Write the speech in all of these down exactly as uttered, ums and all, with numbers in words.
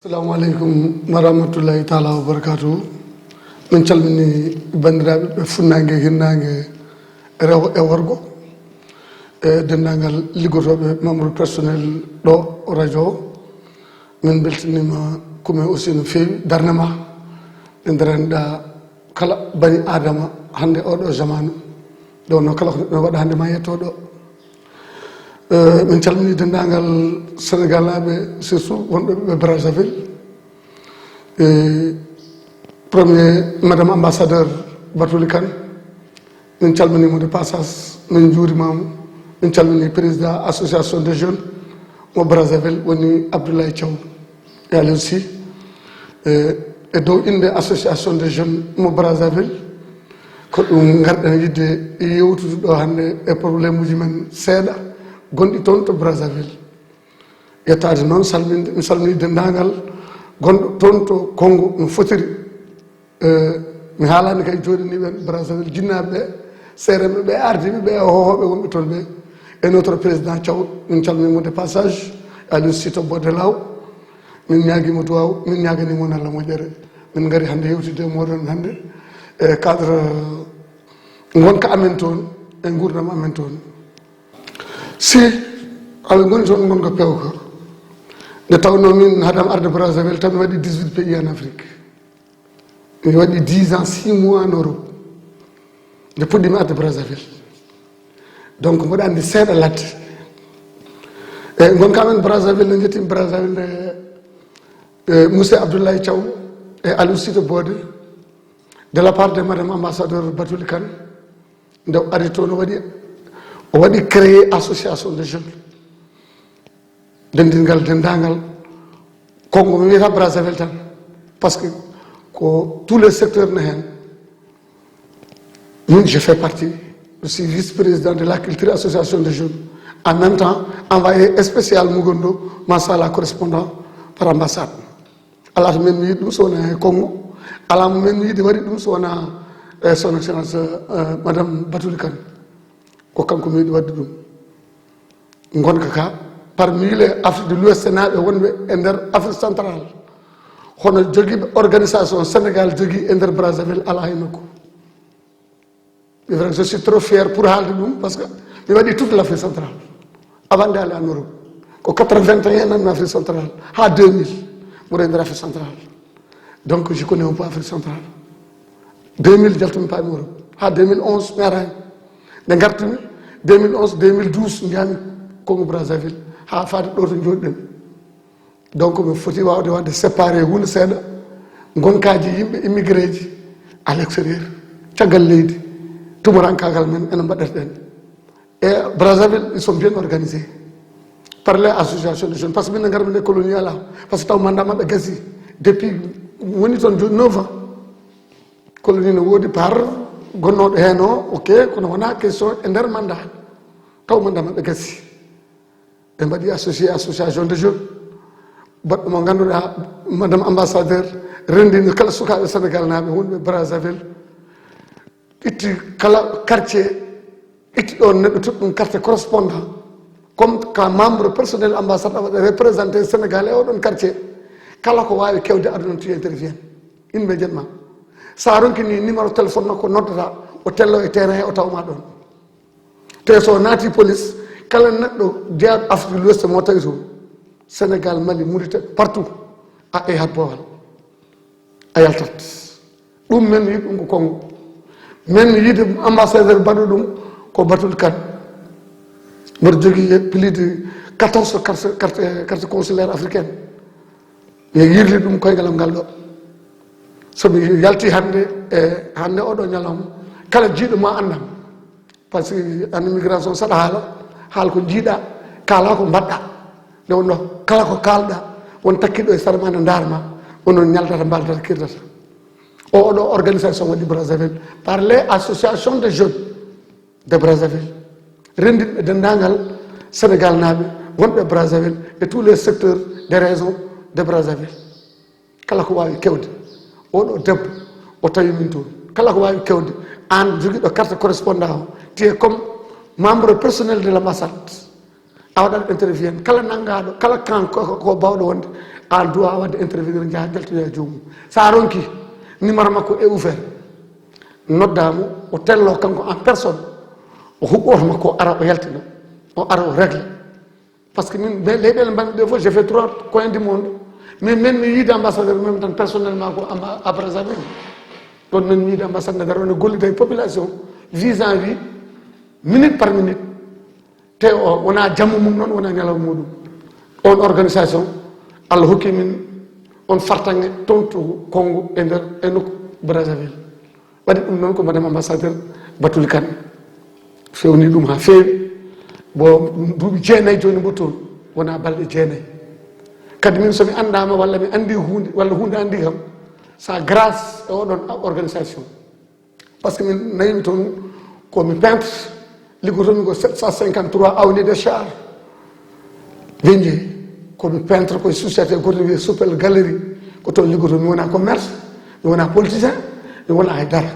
Assalamu aleykum wa rahmatullahi taala wa barakatuhu. Min calmini banndiraaɓe ɓe funnaange, hirnaange, rewɓe e worɓe, e denndaangal liggotooɓe, membre personnel ɗo radio o. Min mbeltiniima Kume aussi no feewi, darnde ma nde ndaranɗa kala bani Aadama hannde oɗo jamaanu. Ɗo no kala ko neɗɗo waɗa hannde ma yetto ɗo. Eh, min calmini denndaangal Senegaalnaaɓe, surtout wonɓe ɓe Brazzaville. Eh, premier, madame ambassadeur Batouly Kane, min calmini mo de passage, min njuurima mo. Min calmini président association des jeunes mo Brazzaville, woni Abdoulaye Thiaw. E Aliou Sy, eh, e dow innde association des jeunes mo Brazzaville, ko ɗum ngarɗen yiɗde yewtude ɗo hannde e problème uji men seeɗa gonɗi toon to Brazzaville. Yettaade noon, salminde, mi salmini denndaangal gonɗo toon to Congo no fotiri. Eh, mi haalaani kay, jooɗanii ɓeen Brazzaville, jinnaaɓe ɓe, seerenɓe ɓe, ardiiɓe ɓe, e hohooɓe wonɓe toon ɓe, e notre président Thiaw, min calmini mo de passage, Aliou Sy to Bodelaw. Min ñaagii mo duwaaw, min ñaaganii mo Allah moƴƴere. Min ngari hannde yewtidde e mooɗon hannde e cadre ngonka amen toon, e nguurndam amen toon. Si aɓe ngoni toon ngonka pewka, nde tawnoo min, haadam arde Brazzaville, tan mi waɗi dix-huit pays en Afrique. Mi waɗi dix ans, six mois en Europe. Nde puɗɗiimi arde Brazzaville. Donc, mboɗo anndi seeɗa ladde. E ngonka amen Brazzaville, no njettiimi Brazzaville nde, e, monsieur Abdoulaye Thiaw e Aliou Cité Bodé, de la part de madame ambassadeur Batouly Kane, nde o ari toon, o waɗi, o waɗi créé association de jeunes. Denndingal, denndaangal, Congo, mi wiyata Brazzaville tan, parce que ko tous les secteurs ne heen. Min, je fais partie, je suis vice-président de la culture association de jeunes. En même temps, envoyé spécial Mugondo, machallah, correspondant par ambassade. Alaa to men mi yiɗi ɗum so wonaa e Congo, alaa mo men mi yiɗi waɗi ɗum so wonaa e son excellence, euh, madame Batouly Kane. Ko kanko mi yiɗi waɗde ɗum. Ngonka ka, parmi les Afrique de l'Ouest naaɓe wonɓe e nder Afrique centrale, hono jogiiɓe organisation Sénégal jogii e nder Brazzaville, alaa hay nokku. C'est vrai que je suis trop fier pour haalde ɗum, parce que mi waɗi toute l'Afrique centrale avant d'aller en Europe. Ko quatre-vingt-un en Afrique centrale, haa deux mille, mboɗo e nder Afrique centrale. Donc, je connais un peu Afrique centrale. Deux mille jaltumi, paami Europe. Haa deux mille onze mi araani. Nde ngartumi, deux mille onze, deux mille douze, njahmi Congo Brazzaville, haa faade ɗo to njooɗiɗen. Donc, mi foti waawde waɗde séparé huunde seeɗa, ngonkaaji yimɓe immigré ji à l'extérieur, caggal leydi, tumurankaagal men, ene mbaɗaten. E Brazzaville, ils sont bien organisés par les associations de jeunes. Parce que min ngarmi nde colonie alaa. Parce que taw mandat maɓɓe gasi. Depuis woni toon jo-, neuf ans. Colonie no woodi par gonnooɗo heen o, ok, kono wonaa question e nder mandat. Taw mandat maɓɓe gasi. Ɓe mbaɗi associé association de jeunes. Baɗɗo mo ngannduɗaa, madame ambassadeur, renndini kala sukaaɓe Sénégal naaɓe wonɓe Brazzaville. Itti kala quartier, itti ɗoon neɗɗo, totti ɗum carte correspondant. Comme ka membre personnel ambassade, awa représenté Sénégal e oɗon quartier. Kala ko waawi kewde aduna, tu intervient. Yimɓe njetma. Sa ronki ni numéro téléphone makko, noddata, o tello e terrain, o tawma ɗoon. Te so naati police, kala neɗɗo jeyaaɗo Afrique de l'Ouest mo tawi to, Sénégal, Mali, Mauritanie, partout, a ehat boowal. A yaltat. Ɗum men yiɗi ɗum ko Congo. Men yiɗi ambassadeur baɗo ɗum ko Batouly Kane. Mboɗo jogii plus de quatorze carte, carte, carte consulaire africaine. Mi yirli ɗum koyngal am ngal ɗo. So mi yalti hannde, e hannde oɗo ñalawma, kala jiiɗo ma anndam. Par ce que en immigration, saɗa haala, haal ko njiiɗa, kaala ko mbaɗɗa. Nde wonno kala ko kaalɗa, won takkiɗo e sara ma, ne ndaar ma, onon ñaldata, mbaaldata, kirdata. O, oɗo organisation waɗi Brazzaville par les associations de jeunes de Brazzaville, renndinɓe denndaangal Sénégal naaɓe wonɓe Brazzaville et tous les secteurs des régions de Brazzaville. Kala ko waawi kewde, oɗo debbo o tawi min toon. Kala ko waawi kewde, aan jogiiɗo carte correspondant o, tu es comme membre personnel de l'ambassade. A waɗat interview heen. Kala nanngaaɗo, kala kan ko, ko, ko baawɗo wonde, An duwa wadde intervenir, njaha jaltoya joomum. Sa ronki numéro makko e ouvert, nodda mo, o tello kanko en personne, o huɓɓoto makko, o ara, o yaltina, o ara, o règle. Parce que min, leyɗele mbanɗe ɗe fof, j'ai fait trois coins du monde, mais min mi yiide ambassadeur, même tan personnellement, ko à Brazzaville. Ɗon min mi yiide ambassadeur, on e gollude e population vis-à-vis, minute par minute. Te o wona jamma mum noon, wona ñalawma muɗum. On organisation, Allah hokki min on fartange toon to Congo, e nder, e nokku Brazzaville. Waɗi ɗum noon ko madame ambassadeur Batuli Kane. Fewni ɗum haa feewi. Bon, duuɓi jeenayi jooni mbo toon, wona balɗe jeenayi. Kadi min, so mi anndaama walla mi anndi huunde, walla huunde anndi kam, sa grâce e oɗon organisation. Parce que min nayimi toon, ko mi peintre, liggotomi ko sept cent cinquante-trois avenue de Char. Vendier, ko mi peintre, koye société goto wiye Soupel Galerie, ko toon liggotomi. Mi wona commerce, mi wona politicien, mi wona hay dara.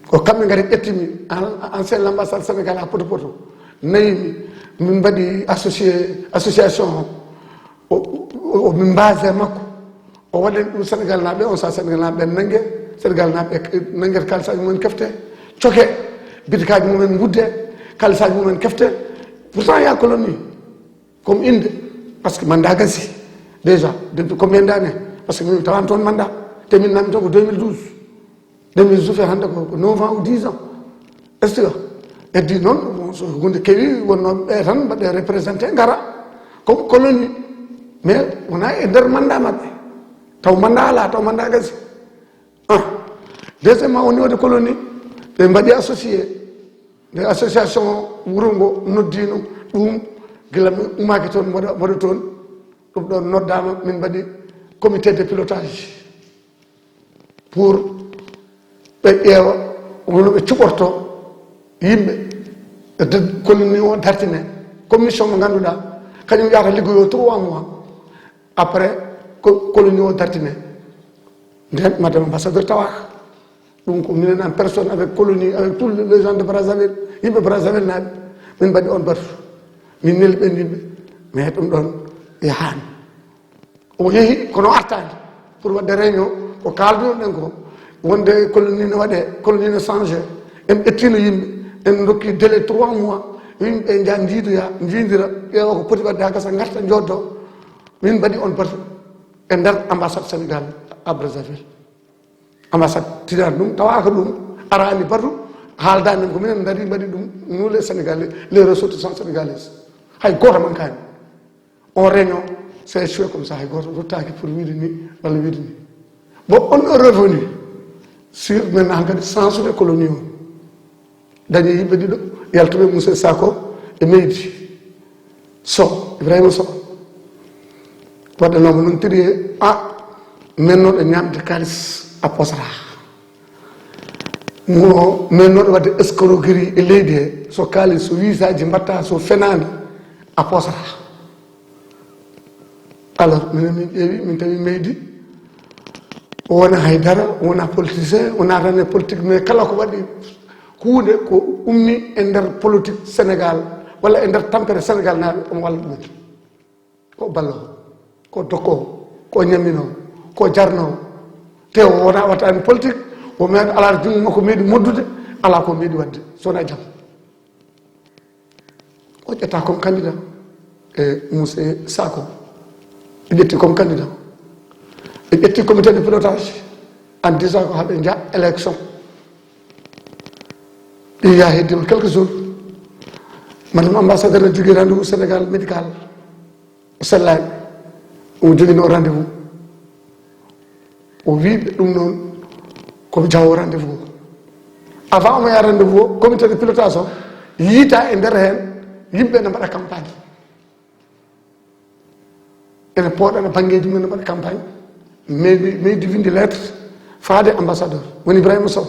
Ko kamɓe ngari ƴettimi, an-, ancien l'ambassade Sénégal à Poto Poto, nayimi, min mbaɗi associé, association o, o, o, o, min mbase makko. O waɗani ɗum Sénégal naaɓe, on sa Sénégal naaɓe ɓen nange, Sénégal naaɓe nangete kalisaji mumen kefte, coke, bitikaaji mumen ngudde, kalisaji mumen kefte. Pourtant ya colonie, comme inde, parce que mandat gasi déjà, depuis combien d'années? Parce que min tawani toon mandat, te min nami toon ko deux mille douze. Deux mille douze hannde ko, ko neuf ans ou dix ans. Est-ce que heddi noon, bon, so hunde kewi, wonno ɓe tan mbaɗe représenté, ngara comme colonie. Mais wona e nder mandat maɓɓe. Taw mandat ala, taw mandat gasi. Ah. Deuxièmement, au niveau de colonie, ɓe mbaɗi associé. Nde association wuro ngo noddino ɗum, gila mi umaaki toon, mboɗo, mboɗo toon. Ɗum ɗon noddama, min mbaɗi comité de pilotage. Pour ɓe ƴeewa wonno ɓe cuɓorto yimɓe e nder colonie o, dartine commission mo ngannduɗaa, kañum yahata liggoyo trois mois. Après, ko colonie o dartine. Nden madame ambassadeur tawaaka. Ɗum ko minen en personne avec colonie, avec tous les gens de Brazzaville, yimɓe Brazzaville naaɓe, min mbaɗi on batu. Min neli ɓen yimɓe, mais ɗum ɗon yahaani. O yehi, kono artaani pour waɗde réunion, ko kaaldunoɗen ko, wonde colonie no waɗe, colonie no changé. En ƴettino yimɓe, en dokki délai trois mois, yimɓe nja njiidoya, njiidira, ƴeewa ko poti waɗde haa gasa, ngarta, njoddo. Min mbaɗi on batu e nder ambassade Sénégal à Brazzaville. Ambassade tinani ɗum, tawaaka ɗum, araani batu, haaldaani ɗum, ko minen ndari mbaɗi ɗum, nous les Sénégalais, les ressortissants sénégalais. Hay gooto mankaani. On réunion, c'est échoué comme ça, hay gooto ruttaaki pour wiide ni walla wiide ni. Bon, on est revenu sur maintenant hankadi sansude colonie o. Dañi yimɓe ɗiɗo, yaltuɓe, Moussa Sako e Meydi Sow, Ibrahima Sow. Waɗanoma noon tiri, a, mennoɗo ñamde kalis a posata. Mo mennoɗo waɗde escroquerie e leydi he, so kalis, so wisaji mbatta, so fenani, a posata. Alors, minen min ƴeewi, min tawi Meydi, o wona hay dara, o wona politicien, o natani e politique, mais kala ko waɗi huunde ko ummi e nder politique Sénégal, walla e nder tampere Sénégal naaɓe, omo walla ɗumen. Ko ballo, ko dokko, ko ñamino, ko jarno. Te o wona wattani politique, o men ala junngo makko meeɗi moddude, ala ko meeɗi waɗde, so wona jam. O ƴetta comme candidat e Moussa Sako. Ɓe ƴetti comme candidat. Ɓe ƴetti comité de pilotage en disant ko haɓe nja élection. Ɓe wiya heddima quelques jours. Madame ambassadeur ne jogui rendez-vous Sénégal médical. O sellaani, omo jogino rendez-vous. O wi ɓe ɗum noon, komi jawo rendez-vous o. Avant omo yaha rendez-vous o, comité de pilotage o yiita e nder heen, yimɓe ene mbaɗa campagne. Ene pooɗana banngeeji mum, ene mbaɗa campagne. Meydi, Meydi winndi lettre faade ambassadeur, woni Ibrahima Sow,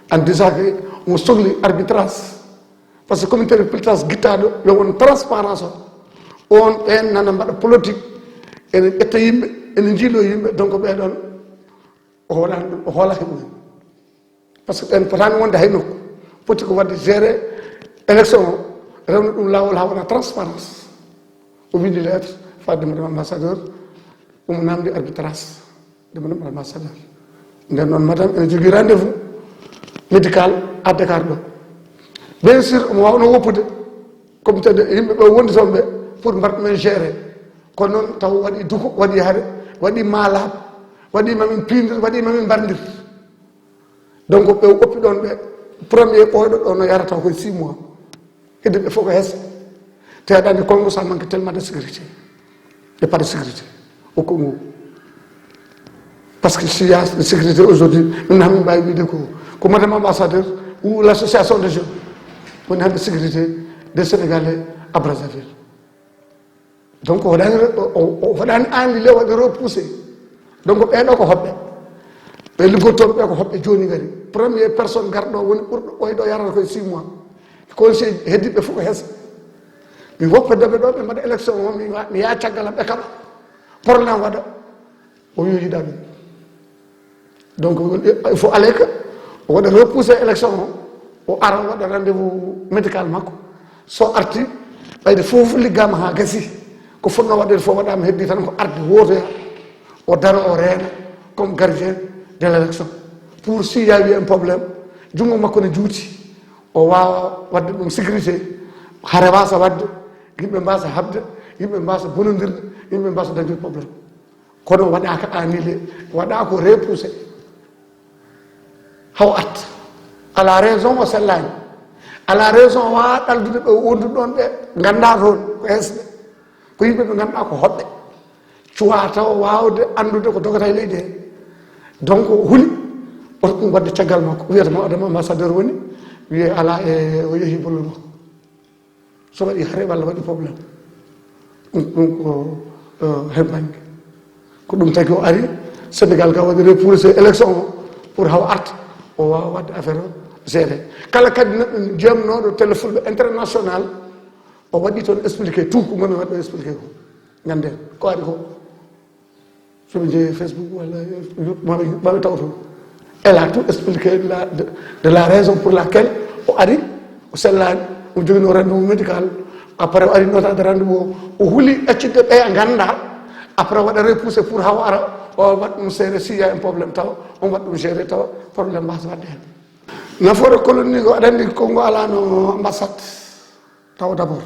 en disant que omo sokli arbitrage. Par ce que comité de pilotage gittaaɗo yo won transparence o. On ɓeen nana mbaɗa politique, ene ƴetta yimɓe, ene njiilo yimɓe, donc ɓee ɗoon o hoolaani ɗum, o hoolaaki ɗum. Par ce que ɓeen potaani wonde hay nokku, poti ko waɗde gérer élection o, rewna ɗum laawol haa wona transparence. O winndi lettre faade madame ambassadeur, Omo namdi arbitrage de madame ambassadeur. Nden noon madame ene jogii rendez-vous médical à Dakar ɗo. Bien sûr omo waawno woppude, comme tede yimɓe ɓe wondi toon ɓe, pour mbaɗ men gérer. Kono noon taw waɗi duko, waɗi hare, waɗi malab, waɗi mamin pindir, waɗi mamin mbardir. Donc ɓe oppi ɗoon ɓe, premier ɓooyɗo ɗo no yarata ko six mois. Heddiiɓe fof ko hees. Te aɗa anndi Congo, ça manque tellement de sécurité. Il n'y a pas de sécurité au Congo. Parce que s'il y a de sécurité aujourd'hui, min hamin mbawi wiide ko, ko madame ambassadeur ou l'association de jeunes woni hande sécurité des Sénégalais à Brazzaville. Donc o waɗani, o waɗani annulé, waɗi repoussé. Donc ɓeɗo ko hoɓɓe, ɓe liggotooɓe ɓe ko hoɓɓe. Joni ngari, première personne garɗo woni ɓurɗo ɓooyɗo yarata koye six mois. Conseil heddiɓe fof ko hees. Mi woppa debe ɗo ɓe mbaɗa élection o, mi wa- mi yaa caggal am ɓe kaɓa, problème waɗa. O wi yiɗa ɗum. Donc il faut aller que o waɗa repoussé élection o, o ara o waɗa rendez-vous médical makko. So arti, ɓayde fof liggama ha gasi, ko fotno waɗede fof waɗama, heddi tan ko arde wotoya, o daro o reena comme gardien de l'élection. Pour s'il y a eu un problème, junngo makko ne juuti, o wawa wadde ɗum sécurité, hare wasa wadde, yimɓe mbasa habde, yimɓe mbasa bonondirde, yimɓe mbasa dañde problème. Kono waɗaka annulé, waɗa ko repoussé. Haw at. Ala raison o sellani. Ala raison o wawa ɗaldude ɓe wondude ɗon ɓe ganda toon ko hesɓe. Ko yimɓe ɓe ganduɗa ko hoɓɓe. Cuwa taw wawde andude ko dogata e leydi he. Donc o huli, oto ɗum wadde caggal makko. Wiyata mo adama ambassadeur woni, wiye ala e o yeehi bollol makko. So waɗi hare walla waɗi problème, ɗum ɗum ko, euh, he bannge. Ko ɗum tagi o ari Sénégal ga waɗi repoussé élection o pour haw arta o wawa wadde affaire o géré. Kala kadi neɗɗo jiyamnoɗo télé fulɓe international, o waɗi toon expliqué tout ko gonmi waɗi o expliqué ko. Ganden ko ari ko. Soɓe jeeyi Facebook walla maɓe taw toon. Elle a tout expliqué la, de, de la raison pour laquelle o ari, o sellani, o jogino rendez-vous médical. Après o ari notade rendez-vous o, o huli accitde ɓeya ganda. Après waɗa repoussé pour haw ara o waɗ ɗum géré, s'il y a un problème taw on waɗ ɗum géré taw problème mbasa wadde hen. Nafoore colonie ko aɗa andi Congo alano ambassade. Taw d'abord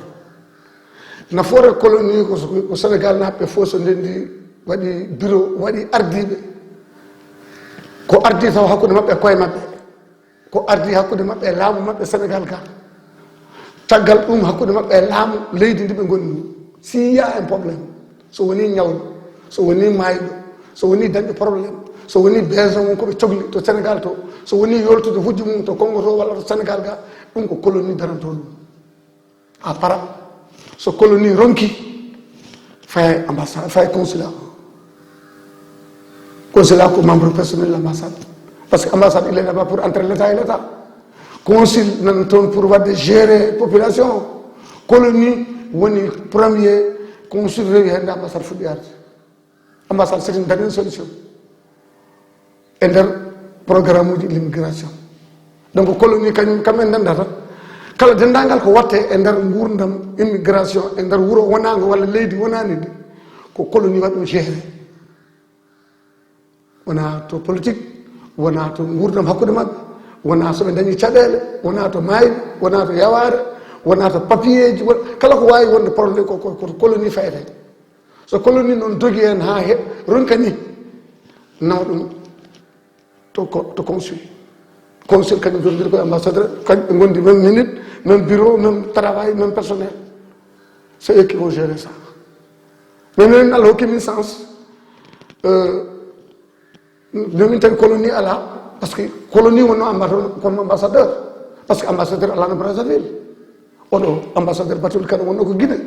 nafoore colonie ko, ko Sénégal naɓɓe fof so ndendi waɗi bureau, waɗi ardiɓe, ko ardi taw hakkude maɓɓe koye maɓɓe, ko ardi hakkude maɓɓe e laamu maɓɓe Sénégal ga. Caggal ɗum hakkude maɓɓe e laamu leydi ndi ɓe gonni. S'il y a un problème, so woni ñawɗo, so woni mayɗo, so woni dañɗo problème, so woni besoin mum koɓe cogli to Sénégal to, so woni yoltude hujju mum to Congo to walla to Sénégal ga, ɗum ko colonie daranto ɗum. A para, so colonie ronki, fay ambassade, fay consulat. Consulat ko membre personnel l'ambassade. Parce que ambassade il est là-bas pour entrer l'état et l'état. Consul nan toon pour wadde gérer population. Colonie woni premier consul rewi hende ambassade fuɗɗi arde. Ambassade c'est une dernière solution e nder programme uji l'immigration. Donc colonie kañum kam en ndendata kala dendagal ko watte e nder gurdam immigration e nder wuro wonago walla leydi wonani ndi, ko colonie waɗi ɗum géré. Wona to politique, wona to gurdam hakkude maɓɓe, wona soɓe dañi caɗele, wona to mayɓe, wona to yaware, wona to papier ji, kala ko wawi wonde problème ko, ko, ko colonie fayete. So colonie noon dogi hen ha heeɓ, ronka ni, nawa ɗum to, to consul. Consul kañum jogdir ko ambassadeur, kañum ɓe gondi même minute, même bureau, même travail, même personnel. C'est eux qui vont gérer ça. Mais minen Allah hokki min sens. Euh, Jomin tawi colonie ala, parce que colonie wonno ambassadeur, kono ambassadeur, parce que ambassadeur alano Brazzaville. Oɗo ambassadeur Batul Kane wonno ko Guinée,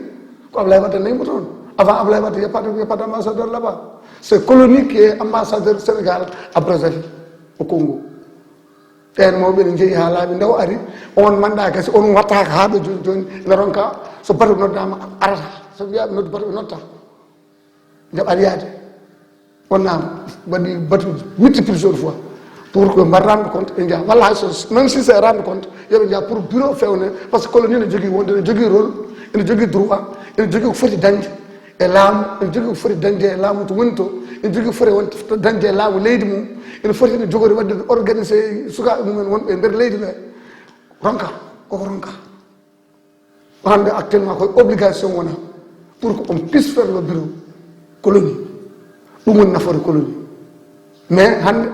ko Ablaye Wade naymo toon. Avant Ablaye Wade yeppade yeppade ambassadeur là-bas. C'est colonie qui est ambassadeur Sénégal à Brazzaville, au Congo. Ɓen mawɓe ne jeeyi ha laaɓi, nde o ari on mandat gasi, on wattaka ha ɗo joni joni, ne ronka so Batul noddama arata, so wiyaɓe noddu Batul notta. Nde ɓaɗi yaade wonnama waɗi batu witti plusieurs fois pour que mbaɗ rendre compte ɓe jaa walla hay so même si c'est rendre compte yoɓe jaa pour bureau fewne, parce que colonie ne jogui wonde ne jogui rôle, ene jogui droit, ene jogui ko foti dañde. e laamu, ene jogii ko foti dañde e laamu to woni to, ene jogii ko foti wonde dañde e laamu leydi mum, ene foti ene jogori waɗde organisé sukaaɓe mumen wonɓe e nder leydi ɓe. Ronka, koko ronka. Hannde actuellement koye obligation wona pour que on puisse faire le bureau colonie. Ɗum woni nafoore colonie. Mais hannde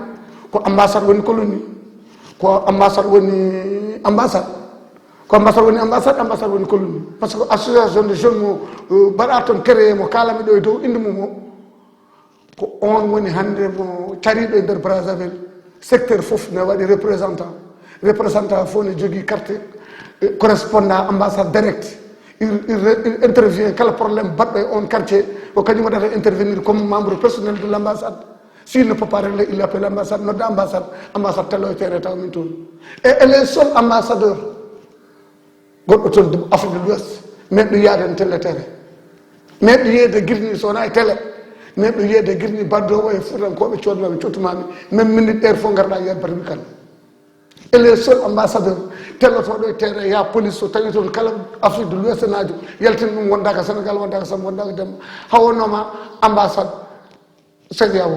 ko ambassade woni colonie, ko ambassade woni ambassade, ko ambassade woni ambassade, ambassade woni colonie. Parce que association de jeunes mo euh, mbaɗa toon créé mo kalami ɗo e dow inde mum o, ko on woni hannde mo cariɗo e nder Brazzaville. Secteur fof ne waɗi représentant. Représentant fof ne jogii carte euh, correspondant ambassade direct. Il, il, il intervient kala problème baɗɗo e on quartier, ko kañum waɗata intervenir comme membre personnel de l'ambassade. S'il ne peut pas régler, il appelle l'ambassade, nodda ambassade, ambassade tel o e terrain taw min toon. Et elle est seule ambassadeur goɗɗo toon de Afrique de l'Ouest meɗɗo yiyaade en telle terrain, meɗɗo yiyeede girni so wona e télé, meɗɗo yiyeede girni baddowo e fuutankooɓe coodnooɓe cottumami même minute heure fof ngarɗa yiyaade batawi kan. Elle est seule ambassadeur tellotoɗo e terrain ya police so tawi toon kala Afrique de l'Ouest naajo yaltin ɗum wondaka Sénégal wondaka Samba wondaka Demba hawonoma ambassade. Seigneur,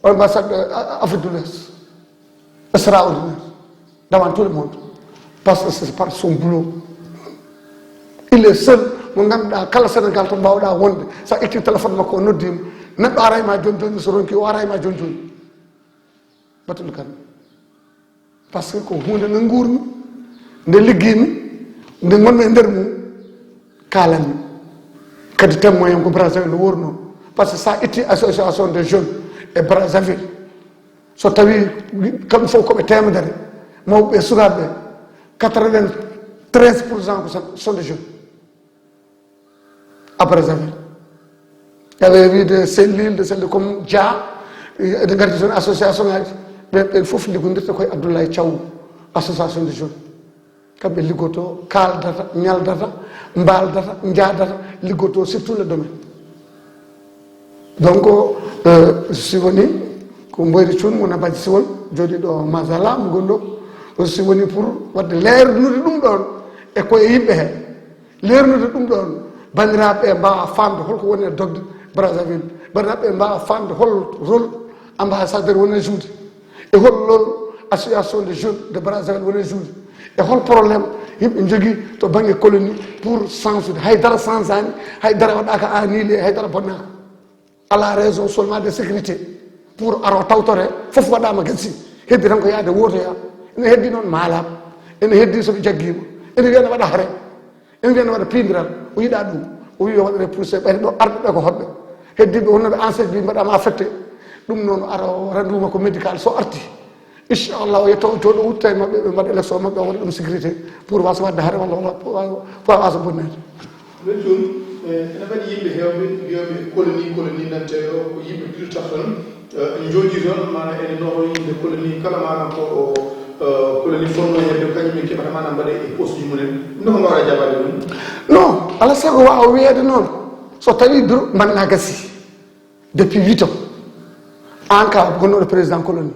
ambassade euh, Afrique de l'Ouest, extraordinaire devant tout le monde. Parce que c'est par son boulot. Il est seul, mo ngannduɗaa kala Sénégal to mbaawɗaa wonde, so a itti téléphone makko o noddiima, neɗɗo ara e ma jooni jooni, so ronki o ara e ma jooni jooni. Batulu kan. Parce que ko huunde nde nguurmi, nde liggimi, nde ngonmi e nder mum, kalanmi. Kadi témoin ko Brazzaville wurno. Par ce que sa itti association de jeunes e Brazzaville, so tawi kamɓe fof koɓe temedere, mawɓe e sukaaɓe, quatre-vingt-treize pour cent ko sont des jeunes. Après avril, aɓe wiide cellule de cellule comme dia, eɗe ngardi toon association ngaji. Ɓen ɓen fof liggodirta koye Abdoulaye Thiaw, association de jeunes. Kamɓe liggoto, kaaldata, ñaldata, mbaaldata, njaadata, liggoto sur tout le domaine. Donc euh, si woni ko Mboyri Cuun mo Nabaji Siwol, jooɗiiɗo Masala mo gonɗo o, si woni pour waɗde leernude ɗum ɗoon e koye yimɓe hee. Leernude ɗum ɗoon, banndiraaɓe ɓe mbaawa faamde holko woni e dogde Brazzaville. Banndiraaɓe ɓe mbaawa faamde hol rôle ambassadeur woni e joude, e hol rôle association de jeunes de Brazzaville woni e joude, e hol problème yimɓe njogii to bannge colonie pour change ude. Hay dara change ani, hay dara waɗaaka annuler, hay dara bonnaaka. Alaa raison seulement de sécurité pour aro tawtore fof waɗaama gasi. Heddi tan ko yaade wootoya. Ene heddi noon maalaama, ene heddi so ɓe jaggiima, ene wiyana waɗa hare, ene wiyana waɗa piindiral. O yiɗa ɗum, o wi yo waɗ repoussé ɓayde ɗo arɓe ɓe ko hoɓɓe. Heddiɓe wonnooɓe enceinte mbi mbaɗaama affecté. Ɗum noon ara rendez-vous makko médical so arti, inchallah o yetto o jooɗo wutta e maɓɓe, ɓe mbaɗa élection maɓɓe, o waɗa ɗum sécurité pour wasa waɗde hare walla wasa bonneede. Ɓe tun ene mbaɗi yimɓe heewɓe mbiyooɓe colonie colonie nanteeɗo ko yimɓe piltata tan. Ene njooɗi toon mana ene nohoyinde colonie kala mana ko colonie fonno hedde kañum min keɓata mana mbaɗa e poste ji mumen. Ɗum ɗo ko mbawɗa jabaade ɗum? Non, alaa sago waawa wiyeede noon. So tawi bureau mbanna gasi depuis huit ans, aan ka gonnoɗo président colonie,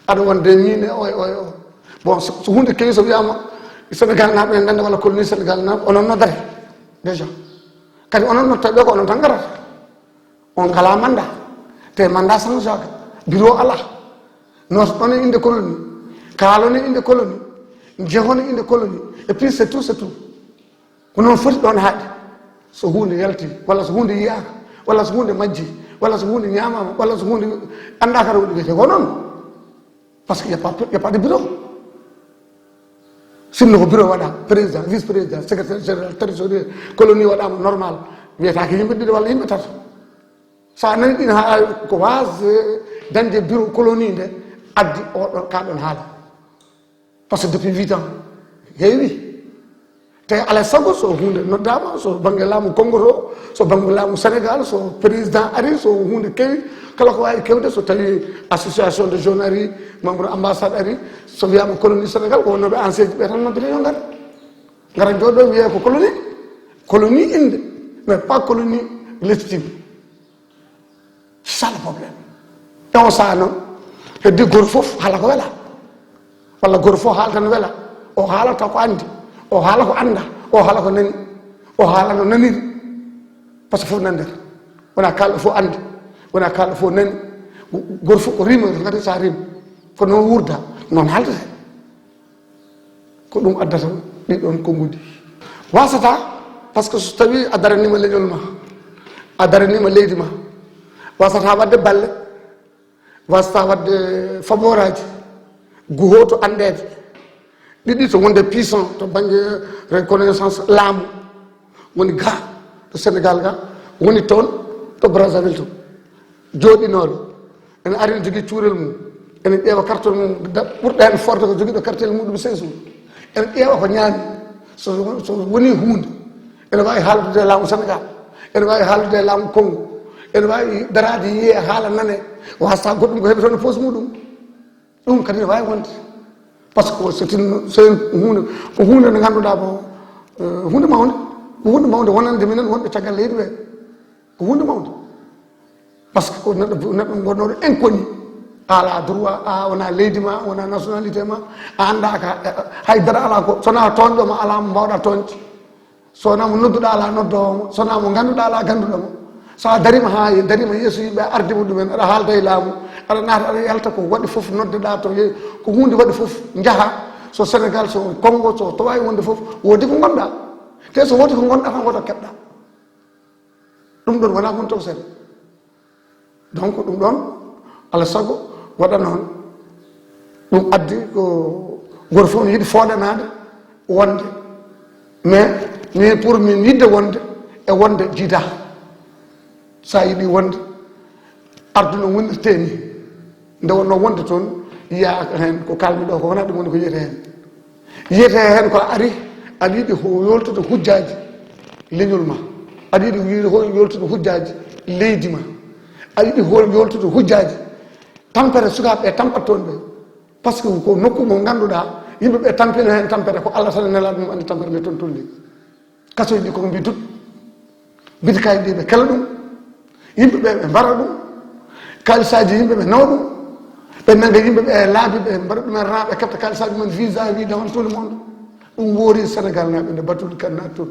aɗa wonde min e oy oy o. Bon, so huunde kewi so wiyama Sénégal naaɓe ne ganda walla colonie Sénégal naaɓe onon noddata déjà. Kadi onon nottaɓe ko onon tan ngarata. On ngala mandat, te mandat changeaka, bureau ala. Notoɗon e inde colonie, kaalon e inde colonie, njehon e inde colonie. Et puis c'est tout, c'est tout. Ko noon foti ɗoon haaɗi. So huunde yalti walla so huunde yiyaaka walla so huunde majji walla so huunde ñaamaama walla so huunde anndaaka to ɗum wiyetee ko noon. Parce que y a pas y a pas de bureau. Sinno ko bureau waɗa, président, vice président, secrétaire général, trésorier, colonie waɗama normal, wiyetake yimɓe ɗiɗo walla yimɓe tato. Sa nani ɗin ha ko waas dañde bureau colonie nde addi oɗo kaɗon haala. Parce que depuis huit ans heewi. Te alay sago so hunde noddama, so bangge laamu Congo to, so bangge laamu Sénégal, so président ari, so hunde kewi, kala ko wawi kewde, so tawi association de jeunes ari, membre ambassade ari, so wiyama colonie Sénégal ko wonnoɓe ancien ji ɓe tan noddete yo ngar. Ngara jooɗo wiye ko colonie. Colonie inde, mais pas colonie légitime. C'est ça le problème. E o saha noon heddi goto fof haala ko wela. Walla goto fof haalta no wela. O haalata ko andi, o haala ko anda, o haala ko nani, o haala no naniri. Parce que fof nan nder. Wona kaalɗo fof anndi. Wona kaalɗo fof nani. Gooto fof ko rima, kadi so a rima. Ko noon wuurda, noon haaldata. Ko ɗum addata ɗiɗon konnguɗi. Wasata, parce que so tawi a daraniima leñol ma, a daraniima leydi ma, wasata waɗde balle, wasata waɗde faɓoraaji, gooto anndeede. Ɗiɗi, to wonde puissant to bannge reconnaissance laamu, woni ga to Sénégal ga, woni toon to Brazzaville to. Jooɗinooɗo, ene ari ne jogii cuurel mum, ene ƴeewa carte mum, da-, ɓurɗo heen forde ko jogiiɗo carte muɗum seize mum. Ene ƴeewa ko ñaami, so, so woni huunde, ene waawi haaldude e laamu Sénégal, ene waawi haaldude e laamu Congo, ene waawi daraade yiyee haala nane, wasata goɗɗum ko heɓi toon e poos muɗum. Ɗum kadi ne waawi wonde. Par ce que c'est une, c'est une huunde, ko huunde nde ngannduɗaa ko, eh, huunde mawnde, ko huunde mawnde wonande minen wonɓe caggal leydi ɓe. Ko huunde mawnde. Par ce que ko neɗɗo, neɗɗo gonnoɗo inconnu. A ala droit, a wona leydi ma, wona nationalité ma, a annda ka, eh, hay dara ala ko, so wona toñɗo ma, ala mo mbawɗa toñde. So wona mo nodduɗa ala noddowo mo, so wona mo ngannduɗa ala gannduɗo mo. So a darima ha, darima yeeso yimɓe, a ardi mo ɗumen, aɗa haalda e laamu, aɗa naata, aɗa yalta, ko waɗi fof noddeɗa to ye-, ko huunde waɗi fof njaha. So Sénégal, so Congo, so to wawi wonde fof, woodi ko gonɗa. Te so woodi ko gonɗa tan, woto keɓɗa. Ɗum ɗon wona ko woni toon seeɗa. Donc ɗum ɗon, alaa sago waɗa noon. Ɗum addi ko gooto fof ne yiɗi fooɗanaade wonde, mais min pour min yiɗde wonde e wonde jiida. So a yiɗi wonde, aduna wonirtee ni, nde wonnoo wonde toon, yiyaa heen ko kaalmi ɗo ko wonaa ɗum woni ko yiyetee heen. Yiyetee heen ko a ari, aɗa yiɗi ho-, yoltude hujjaaji leñol ma. Aɗa yiɗi wiide ho-, yoltude hujjaaji leydi ma. Aɗa yiɗi ho-, yoltude hujjaaji tampere sukaaɓe ɓe tampat toon ɓe. Par ce que ko nokku mo ngannduɗaa, yimɓe ɓe tampina heen tampere, ko Allah tan e Nelaaɗo mum anndi tampere nde toon tolni. Kasoji ɗi koko mbi dut, bitikaaji ɗi ɓe kela ɗum, yimɓe ɓe ɓe mbara ɗum, kaalisaaji yimɓe ɓe nawa ɗum, ɓe nanga yimɓe ɓe laabi, ɓe mbaɗa ɗumen ran, ɓe kefta kaalisaaji mum, visa, wi dans tout le monde. Ɗum woori Sénégal naaɓe nde Batuli Kan naati toon.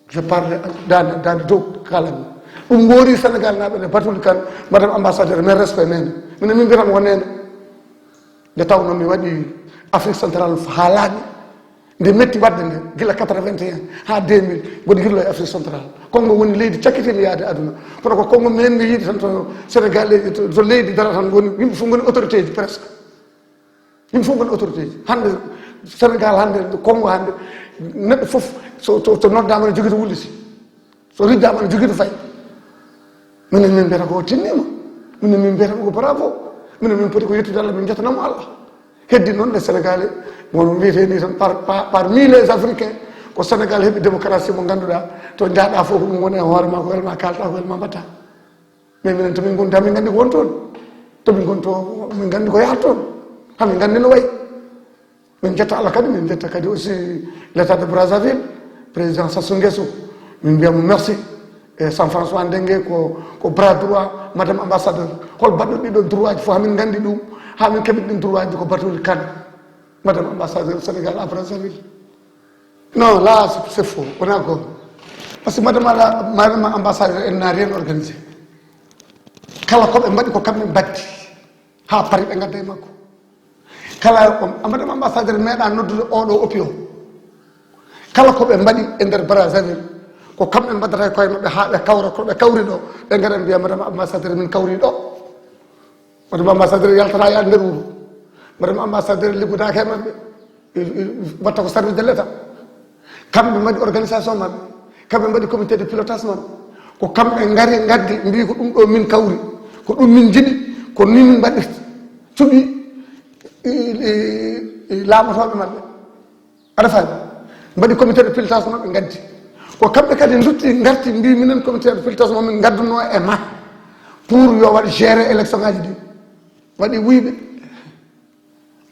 Je parle daande, daande dow kaalanmi. Ɗum woori Sénégal naaɓe nde Batuli Kan, madame ambassadeur, men respect nene. Minen min mbiyata mo ko nene. Nde tawnoo mi waɗi Afrique Centrale haa laaɓi. Nde metti waɗde nde, gila quatre-vingt-un haa deux mille, mboɗo yirlo e Afrique Centrale. Congo woni leydi cakkitiindi yaade aduna. Kono ko Congo men mi yiɗi tan to Sénégal, to, to leydi dara tan woni, yimɓe fof ngoni autorité ji presque. Yimɓe fof ngoni autorité ji. Hannde Sénégal, hannde Congo, hannde neɗɗo fof so, so, so noddaama ne jogii to wulliti. So riddaama ne jogii to fayi. Minen min mbiyata ko tinniima. Minen min mbiyata ko bravo. Minen min poti ko yettude Allah, min njettanamo Allah. Heddi noon le Sénégalais, won wiyetee ni tan par, par, parmi les Africains, ko Sénégal heɓi démocratie mo ngannduɗaa, to njaaɗa fof ko ɗum woni e hoore ma, ko welma kalta, ko welma mbatta. Mais minen to min ngonta, min nganndi ko won toon. To min ngonto, min nganndi ko yahat toon. Ha min nganndi no wayi. Min njetta Allah kadi, min njetta kadi aussi l'État de Brazzaville, président Sassou Nguesso. Min mbiya mo merci. E Jean-François Ndengue ko, ko bras droit madame ambassadeur. Hol baɗɗo ɗiɗon droit ji fof, ha min nganndi ɗum, ha min keɓi ɗin droit ji ko Batuli Kan, madame ambassadeur Sénégal à Brazzaville. Non, là, c'est, c'est faux. Wona goonga. Parce que madame la, madame ambassadeur, elle n'a rien organisé. Kala ko ɓe mbaɗi ko kamɓe mbaddi. Ha Paris ɓe ngadda e makko. Kala ko madame ambassadeur meeɗa noddude oɗo opio. Kala ko ɓe mbaɗi e nder Brazzaville, ko kamɓe mbaddata e koye maɓɓe ha ɓe kawra ko ɓe kawri ɗo. Ɓe ngara mbiya madame ambassadeur min kawri ɗo. Madame ambassadeur yaltata yaade nder wuro. Madame ambassadeur liggodaaki e maɓɓe. Il, il watta ko service de l'État. Kamɓe mbaɗi organisation maɓɓe. Kamɓe mbaɗi comité de pilotage maɓɓe. Ko kamɓe ngari ngaddi mbi ko ɗum ɗo min kawri. Ko ɗum min jiɗi. Ko ni min mbaɗirta. Cuɓi i, i, i, i laamotooɓe maɓɓe. Aɗa faami? Mbaɗi comité de pilotage maɓɓe ngaddi. Ko kamɓe kadi ndutti ngarti mbi minen comité de pilotage mo min ngadduno e ma. Pour yo waɗ gérer élection ngaji ɗi. Waɗi wuyɓe.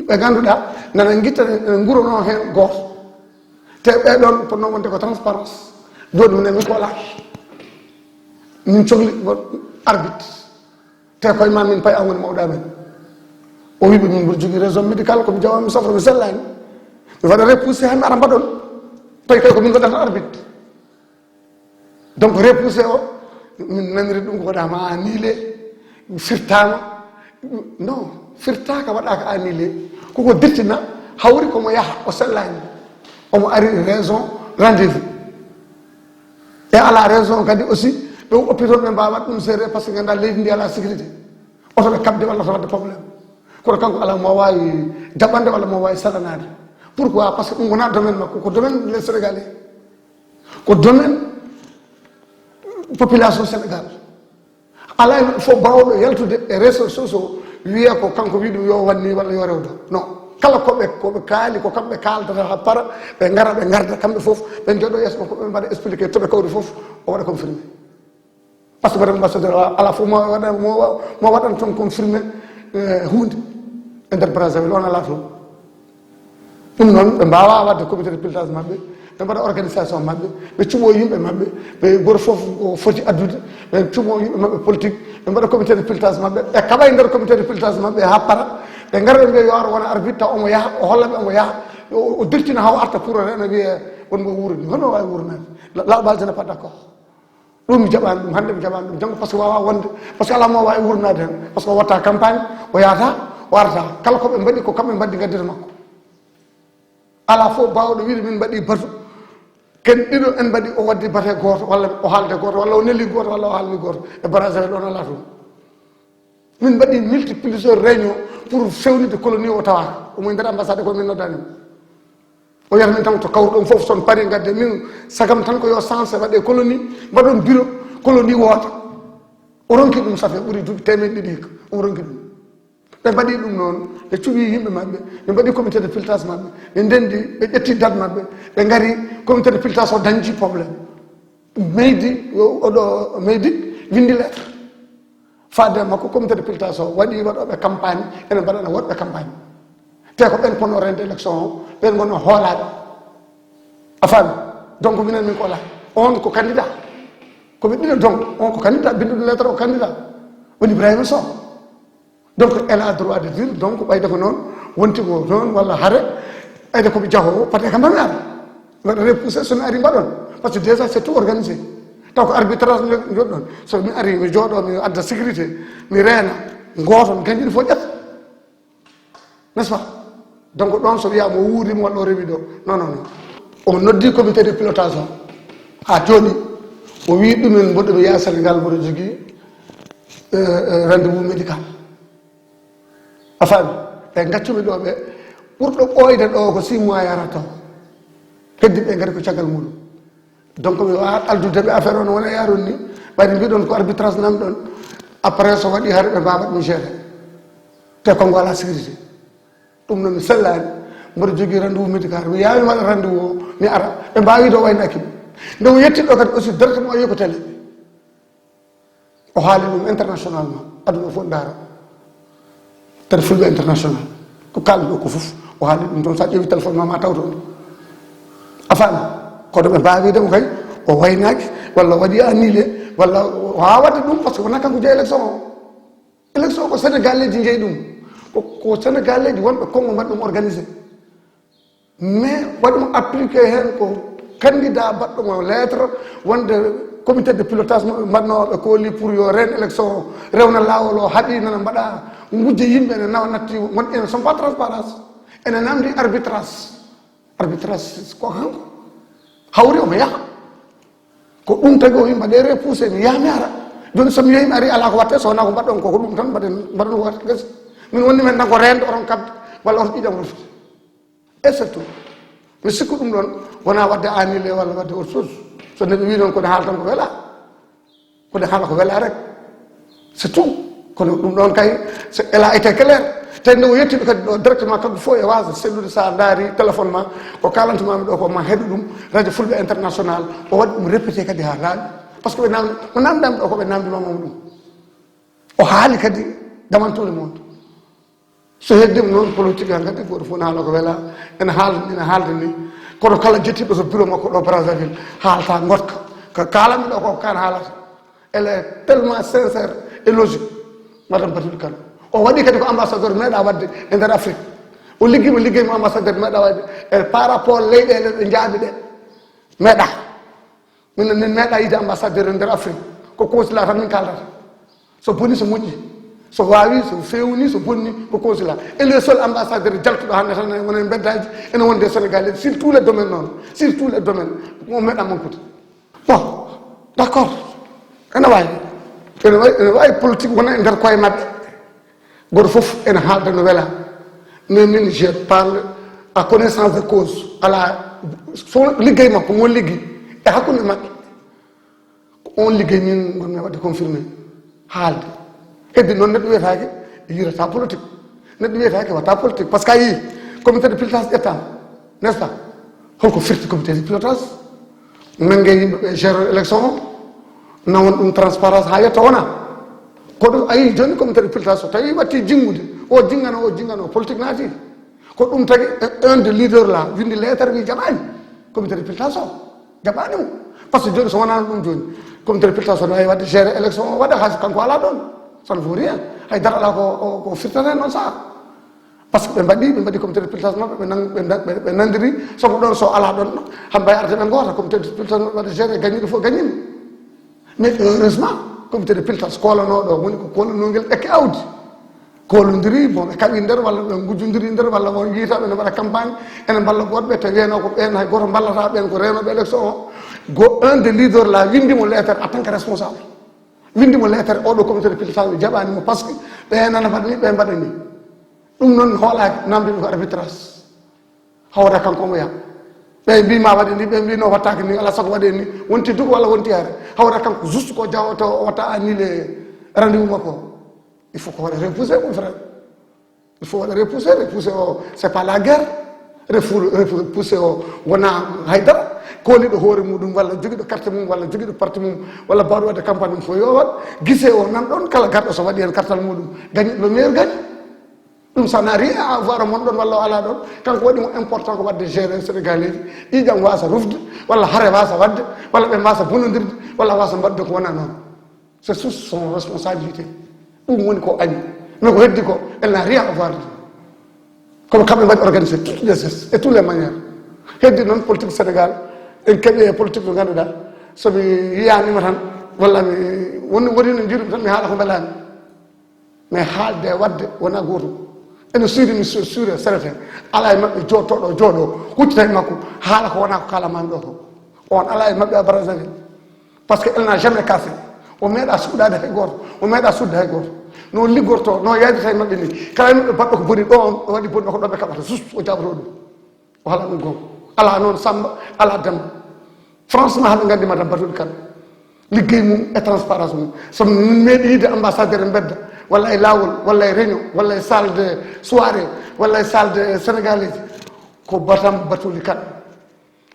Ɓe ngannduɗaa nana ngitta, ene nguuronoo heen gooto. Te ɓee ɗoon potnoo wonde ko transparence. Jooni minen min koolaaki. Min cohli arbitre. Te koye ma min payi an woni mawɗo amen. O wi ɓe min mboɗo jogii raison médical, ko mi jawa mi sofra mi sellaani. Mi waɗa repoussé hannde ara mbaɗon. Tawi kay ko min mbaɗata arbitre. Donc repoussé o, min naniri ɗum ko waɗama annulé, firtama. Non, firtaka, waɗaka annulé. Koko dirtina, hawri komo yaha, o sellani. Omo ari raison rendez-vous. E ala raison kadi aussi, ɓe oppi toon ɓe mbawa ɗum séré, parce que ganda leydi ndi ala sécurité. Oto ɓe kaɓde walla to wadde problème. Kono kanko ala mo wawi jaɓande walla mo wawi saɗanade. Pourquoi? Parce que ɗum wona domaine makko, ko domaine les Sénégalais. Ko domaine population Sénégal. Ala e neɗɗo fof bawɗo yaltude e réseau sociaux wiya ko kanko wi ɗum yo wanni walla yo rewdo. Non. Kala ko ɓe, ko ɓe kaali, ko kamɓe kaldata ha para, ɓe ngara, ɓe ngarda kamɓe fof, ɓe jooɗo yeeso makko, ɓe mbaɗa expliqué to ɓe kawri fof, o waɗa confirmé. Parce que Madame Ambassadeur, ala, ala fof mo waɗa, mo wa-, mo waɗan toon confirmé, eh, hunde e nder Brazzaville, on ala toon. Ɗum noon, ɓe mbawa wadde comité de pilotage maɓɓe, ɓe mbaɗa organisation maɓɓe, ɓe cuɓo yimɓe maɓɓe, ɓe goto fof ko foti addude, ɓe cuɓo yimɓe maɓɓe politique, ɓe mbaɗa comité de pilotage maɓɓe, ɓe kaɓa e nder comité de pilotage maɓɓe ha para, ɓe ngara ɓe mbiya yo ar wona arbitre, taw omo yaha, o holla ɓe omo yaha, o, o dirtina haw arta pour o rena wiye wonmo wuurani, hono wawi wuurnade? La, la base n'est pas d'accord. Ɗum mi jaɓani ɗum, hannde mi jaɓani ɗum, janngo parce que wawa wonde, parce que ala mo wawi wurnade hen, parce que o watta campagne, o yahata, o arata, kala ko ɓe mbaɗi ko kamɓe mbaɗi gaddere makko. Ala fof bawɗo wiide min mbaɗi batu, ken ɗiɗo en mbaɗi, o waddi bate goto, walla o haalde goto, walla o neli goto, walla o haalni goto, e Brazzaville ɗon ala toon. Min mbaɗi multiplier réunion pour fewnitde colonie o tawaka, omo e nder ambassade ko min noddani mo. O wiyata min tan to kawruɗon fof, son pari gadde min, sagam tan ko yo sensé waɗe colonie, mbaɗon bureau colonie woota. O ronki ɗum, ça fait ɓuri duuɓi temeɗe ɗiɗi hikka, omo ronki ɗum. Ɓe mbaɗi ɗum noon, ɓe cuɓi yimɓe maɓɓe, ɓe mbaɗi comité de pilotage maɓɓe, ɓe ndendi, ɓe ƴetti date maɓɓe, ɓe ngari, comité de pilotage o dañji problème. Meydi, o, oɗo Meydi windi lettre. Faade makko, comité de pilotage o waɗi waɗoɓe campagne, ene mbaɗana woɗɓe campagne. Te ko ɓen ponno rende élection o, ɓen gonno hoolaɓe. A faami? Donc minen min ko ala. On ko candidat. Ko ɓe ɗiɗo donc, on ko candidat, binduɗo lettre o candidat. Woni Ibrahima Sow. Donc elle a droit de dire, donc ɓayde ko noon, wonti ko noon, walla hare, ɓayde ko ɓe jaho o, peut-être kam mami ara. Waɗa repoussé, sono ari mbaɗon. Parce que déjà c'est tout organisé. Taw ko arbitrage joɗɗon. So mi ari, mi jooɗo, mi adda sécurité, mi reena, gooto, gañɗiɗo fof ƴetta. N'est-ce pas? Donc ɗon so wiyama o wuurima walla o rewi ɗo. Non, non, non. O noddi comité de pilotage o. Ha joni, o wi ɗumen mboɗo mi yaha Sénégal, mboɗo jogui, euh, euh, rendez-vous médical. A faami? Ɓe gaccumi ɗo ɓe, ɓurɗo ɓooyde ɗo ko six mois yarata o. Heddi ɓe ngari ko caggal muɗum. Donc mi wawa aldude ɓe affaire o no wona yarun ni. Ɓayde mbiɗon ko arbitrage nan ɗon. Après so waɗi hare ɓe mbawa ɗum gérer. Te Congo ala sécurité. Ɗum noon mi sellani. Mboɗo jogui rendez-vous médical. Mi yawi waɗa rendez-vous o, mi ara. Ɓe mbawi ɗo waynaki ɗum. Nde o yetti ɗo kadi aussi directement o yehi ko télé. O haali ɗum internationalement, aduna fof ndaara. Kadi Fulɓe International, ko kaalɗo ko fof, o haali ɗum toon. So a ƴeewi téléphone ma, ma taw toon. A faami? Kono ɓe mbaawi wiide mo kay, o waynaaki, walla o waɗi annulé, walla o waawaa waɗde ɗum, parce que wonaa kanko jeyi élection o. Élection o ko Sénégalais ji njeyi ɗum. Ko, ko Sénégalais ji wonɓe Congo mbaɗi ɗum organisé. Mais waɗi mo appliqué heen ko candidat baɗɗo mo lettre wonde comité de pilotage mo ɓe mbaɗnooɓe kooli pour yo reen élection o, rewna laawol o, haɗi nana mbaɗa ngujje yimɓe, ene nawa natti, won ene sont pas transparence, ene namdi arbitrage. Arbitrage ko kanko hawri omo yaha. Ko ɗum tagi o wi mbaɗe repoussé, mi yaha mi ara. Jooni so mi yehi mi ari, alaa ko watte, so wonaa ko mbaɗɗon ko, ko ɗum tan mbaɗen, mbaɗon ko watte gasi. Min wonni men tan ko reende oɗon kaɓde, walla oto ƴiiƴam rufde. Et c'est tout. Mi sikku ɗum ɗon wonaa waɗde annulé walla waɗde autre chose. So neɗɗo wi noon ko ne haala tan ko wela. Ko ne haala ko wela rek. C'est tout. Kono ɗum ɗon kay, c'est, elle a été claire. Tawi nde o yettiɓe kadi ɗo directement, kamɓe fof e waasa sellude, sa ndaari téléphone ma, ko kalantamaami ɗo ko ma heɗu ɗum, Radio Fulɓe International, o waɗi ɗum répété kadi ha laaɓi. Parce que ɓe nam-, mo namdami ɗo ko ɓe namdimama ɗum. O haali kadi devant tout le monde. So heddima noon politique han kadi, gooto fof ne haala ko wela. Ene haalda ni, ene haalda ni. Kono kala jettiɗo to bureau makko ɗo Brazzaville, haalta ngoɗka. Ko kalanmi ɗo ko kan haalata. Elle est tellement sincère et logique, Madame Batouly Kane. O waɗi kadi ko ambassadeur meeɗa waɗde e nder Afrique. O liggiima liggey mo ambassadeur meeɗa waɗde e par rapport leyɗeele ɗe jaabi ɗe. Meeɗa. Min, min meeɗa yiide ambassadeur nder Afrique, ko consulat tan min kaldata. So boni, so moƴƴi, so waawi, so feewni, so bonni, ko consulat. Et le seul ambassadeur jaltuɗo hannde tan wona e mbeddaaji, ene wonde e Sénégal, sur tous les domaines noon, sur tous les domaines, on meeɗa mankude. Bon, d'accord, ene waawi, ene waawi, ene waawi politique wona e nder koye maɓɓe. Gooto fof ene haalda no wela. Mais min, je parle à connaissance de cause. Alaa, so liggey makko mo liggey e hakkunde maɓɓe. Ko on liggey min ngonmi waɗde confirmé, haalde. Heddi noon neɗɗo wiyetaake yirata politique. Neɗɗo wiyetaake watta politique. Par ce que a yii comité de pilotage ƴettaama, n'est-ce pas? Holko firti comité de pilotage? Nannge yimɓe ɓe géré élection o, nawon ɗum transparence haa yetto wona. Ko ɗum a yii jooni comité de pilotage so tawi watti jinngude, o jinngano, o jinngano, politique naati. Ko ɗum tagi un de leader là windi lettre wi jaɓaani comité de pilotage o, jaɓaani mo. Par ce que jooni so wonaano ɗum jooni, comité de pilotage o no waawi waɗde géré élection o waɗa hay so kanko alaa ɗoon. Ça ne vaut rien. Hay dara alaa ko, ko, ko firtata heen oon sahaa. Par ce que ɓe mbaɗi, ɓe mbaɗi comité de pilotage maɓɓe, ɓe nan-, ɓe nan-, ɓe, ɓe nanndiri, sabu ɗoon so alaa ɗoon, hannde mbay arde ɓe ngoota, comité de pilotage maɓɓe waɗa géré, gañiiɗo fof gañiima. Mais heureusement, comité de pilotage koolanooɗo woni ko koolanoo ngel ɗekke awdi. Koolondiri, bon, ɓe kaɓi nder walla ɓe ngujjondiri nder walla won yiytaɓe ne mbaɗa campagne, ene mballa goɗɓe, te wiyano ko ɓen hay gooto mballata ɓen ko reenooɓe élection o. Go un de leader là windi mo lettre en tant que responsable. Windi mo lettre oɗo comité de pilotage o jaɓani mo par ce que ɓe nana mbaɗa ni, ɓe mbaɗa ni. Ɗum noon hoolaaki, namdi ɗum ko arbitrage. Hawra kanko omo yaha. Ɓe mbi ma waɗe ni, ɓe mbi no wattaki ni, ala sago waɗe ni, wonti duko walla wonti hare. Hawra kanko juste ko jawoto o watta annulé rendez-vous makko. Il faut ko waɗa repousser, mon frère. Il faut waɗa repousser, repousser o, c'est pas la guerre. Refou-, repousser o wona haydara. Koliɗo hoore muɗum walla jogiɗo carte mum walla jogiɗo parti mum walla bawɗo waɗde campagne mum fof yo waɗ. Gise o nan ɗon, kala garɗo so waɗi hen kartal muɗum, gañi le meilleur gagne. Ɗum ça n'a rien à voir mon ɗon walla o ala ɗon. Kanko waɗi mo important ko waɗde gérer Sénégalais ji, ƴiƴam wasa rufde walla hare wasa waɗde walla ɓe mbasa bonondirde walla wasa mbaɗde ko wona noon. C'est sous son responsabilité. Ɗum woni ko añi. Mais ko heddi ko, elle n'a rien à voir. Kono kamɓe mbaɗi organiser toutes les gestes et toutes les manières. Heddi noon politique Sénégal, en keɓi e politique mo ngannduɗaa, so mi yiyanima tan walla mi woni, woni no jiiɗumi tan mi haala ko mbelami. Mais haalde e waɗde wona gootum. Ene suuɗi mi su-, suuɗe serete. Alaa e maɓɓe jooɗtooɗo jooɗo, huccita e makko, haala ko wona ko kalamami ɗo ko. On alaa e maɓɓe à Brazzaville. Par ce que elle n'a jamais cassé. O meeɗa suuɗaade hay gooto. O meeɗa suuɗde hay gooto. No liggorto, no yaydata e maɓɓe ni. Kala e maɓɓe baɗɗo ko boni ɗo, on o waɗi boni ɗo ko ɗo ɓe kaɓata. Juste o jaɓato ɗum. O haala ɗum goonga. Alaa noon Samba, alaa Demba. Franchement, haɓe nganndi Madame Batouly Kane. Liggey mum e transparence mum. So min meeɗi yiide ambassadeur e mbedda, walla e laawol, walla e réunion, walla e salle de soirée, walla e salle de sénégalais, ko Madame Batouly Kane.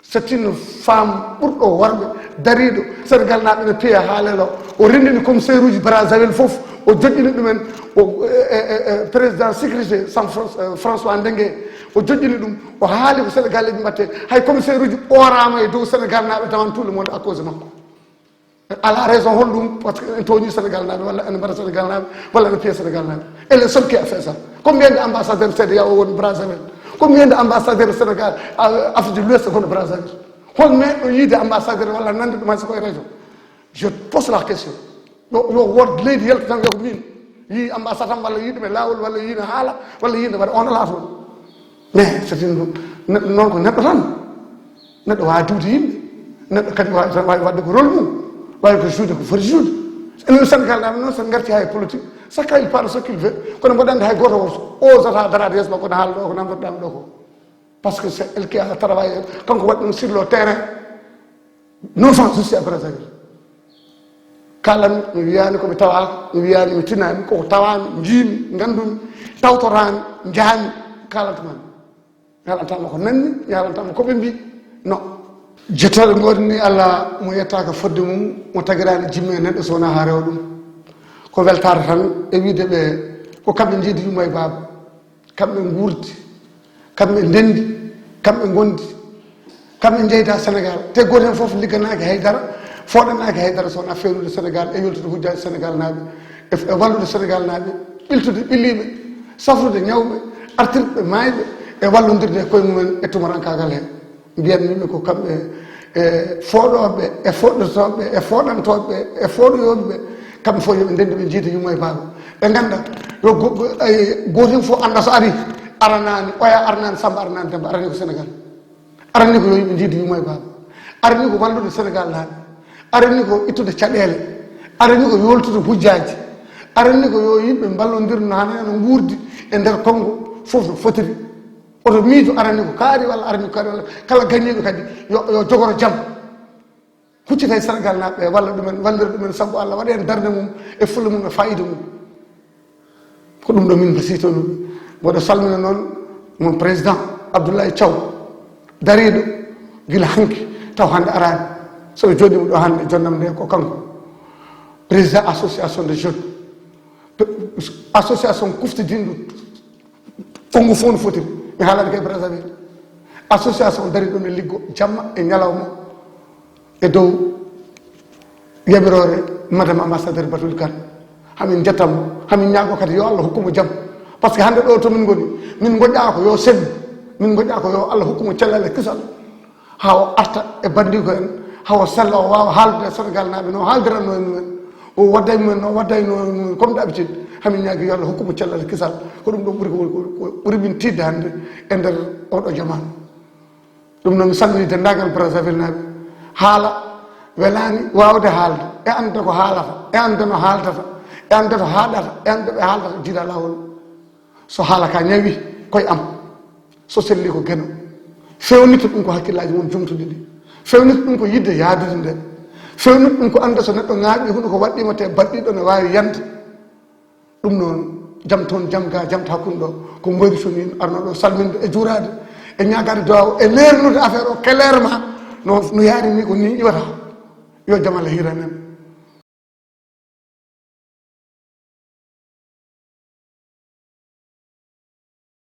C'est une femme ɓurɗo worɓe, dariiɗo. Sénégal naaɓe no piya haa lelo. O renndini commissaire uji Brazzaville fof. O joƴƴini ɗumen. O, e, e, e, e, président sécurité, San Fran-, e, François Ndengue. O joƴƴini ɗum. O haali ko Sénégal eɓe mbatte. Hay commissaire uji ɓooraama e dow Sénégal naaɓe, tawan tout le monde à cause makko. Ala raison, hol ɗum? Parce que en tooñi Sénégal naaɓe, walla ene mbaɗa Sénégal naaɓe, walla ene piya Sénégal naaɓe. Et le seul qui a fait ça. Combien de ambassadeurs C E D E A O woni Brazzaville? Combien de ambassadeurs Sénégal, euh, Afrique de l'Ouest woni Brazzaville? Hol meeɗɗo yiide ambassadeur walla nande ɗum hay so ko e région? Je pose la question. Ɗo, yo wood leydi yalti tan, yo ko min. Yii ambassade am, walla yii ɗum e laawol, walla yii no haala, walla yii no waɗa, on alaa toon. Mais c'est une, neɗɗo noon ko neɗɗo tan. Neɗɗo waawi duwde yimɓe. Neɗɗo kadi waawi tan, waawi waɗde ko rôle mum. Waawi ko joude ko foti joude. Enen Sénégal naaɓe noon, so ngarti haa e politique, chacun il parle ce qu'il veut. Kono mboɗo anndi hay gooto o osata daraade yeeso makko, kono haala ɗo ko namdotoɗaami ɗo ko. Parce que c'est elle qui a travaillé. Kanko waɗi ɗum sur le terrain. Neuf ans je suis à Brazzaville. Kalan mi wiyaani ko mi tawaaka, mi wiyaani mi tinaani, koko tawaami, njiimi, nganndumi, tawtoraami, njaami, kaalantamaami. Mi haalantama ko nanmi, mi haalantama ko ɓe mbi. No. Jettooɗe ngoodani Allah mo yettaaka fodde mum, mo tagiraani jimme e neɗɗo so wonaa haa rewa ɗum. Ko weltaare tan e wiide ɓe ko kamɓe njiidi yumma e baaba. Kamɓe nguurdi, kamɓe ndenndi, kamɓe ngondi, kamɓe njeyda Sénégal. Te gooto heen fof ligganaaki hay dara, fooɗanaaki hay dara so wonaa feewnude Sénégal e yoltude hujjaaji Sénégal naaɓe, e, e wallude Sénégal naaɓe, ɓiltude ɓilliiɓe, safrude ñawɓe, artirɓe maayɓe, e wallondirde e koye mumen e tumarankaagal heen. Mbiyanmi ɓe ko kamɓe e fooɗooɓe, e fooɗotooɓe, e fooɗantooɓe, e fooɗoyooɓe ɓe, kamɓe fof yo ɓe ndenndi, ɓe njiida yumma e baaba. Ɓe ngannda yo go-, go-, ay, gooto heen fof annda so ari, aranaani Oya, aranaani Samba, aranaani Demba, arani ko Sénégal. Arani ko yo yimɓe njiida yumma e baaba. Arani ko wallude Sénégal naaɓe. Arani ko ittude caɗeele. Arani ko yoltude hujjaaji. Arani ko yo yimɓe mballondir no hannde no nguurdi e nder konngo fof no fotiri. Oto miijo arani ko kaari walla arani ko kaari walla kala gañiiɗo kadi yo, yo jogoro jam. Huccita e Sénégal naaɓe ɓe, walla ɗumen, wallira ɗumen sabu Allah, waɗa heen darnde mum e fulla mum e faayiida mum. Ko ɗum ɗo min mbasiytonoo. Mboɗo salmina noon mon président Abdoulaye Thiaw, dariiɗo gila hanki taw hannde araani. So o jooɗiima ɗo hannde, jonnam nde ko kanko, président association de jeunes, association kuftidinɗo konngu fof no fotiri. Mi haalani kay Brazzaville, association dari ɗum e liggo jamma e ñalawma e dow yamiroore madame ambassadeur Batouly Kane. Hamin njettamo, hamin ñaago kadi yo Allah hokkumo jam. Par ce que hannde ɗo to min ngoni, min ngoƴƴa ko yo sellu, min ngoƴƴa ko yo Allah hokkumo cellal e kisal, haa o arta e banndiiko en, haa o sella, o waawa haalde e Sénégal naaɓe no haaldiranno e mumen, o wadda e mumen no waddayno e mumen comme d'habitude. Hamin ñaagi yo Allah hokkumo cellal e kisal. Ko ɗum ɗo ɓuri ko, ko, ko ɓuri min tiiɗde hannde e nder oɗo jamaanu. Ɗum noon mi salmini denndaangal Brazzaville naaɓe. Haala welaani waawde haalde, e annda ko haalata, e annda no haaldata, e annda to haaɗata, e annda ɓe haaldata, jiida laawol. So haala ka ñawi koye am, so selli ko geno. Fewnita ɗum ko hakkillaaji mon jumtuɗi ɗi. Fewnita ɗum ko yidde yaadude nde. Fewnita ɗum ko annda so neɗɗo ŋaaɓi huɗo ko waɗɗiima te baɗɗiɗo ne waawi yande. Ɗum noon, jam toon, jam ga, jam ta kunɗo, ko mboyri soni arno ɗo salminde e juuraade, e ñaagaade duwaaw, e leernude affaire o clairement no, no yaari ni ko ni iwata. Yo jam Allah hiiran en.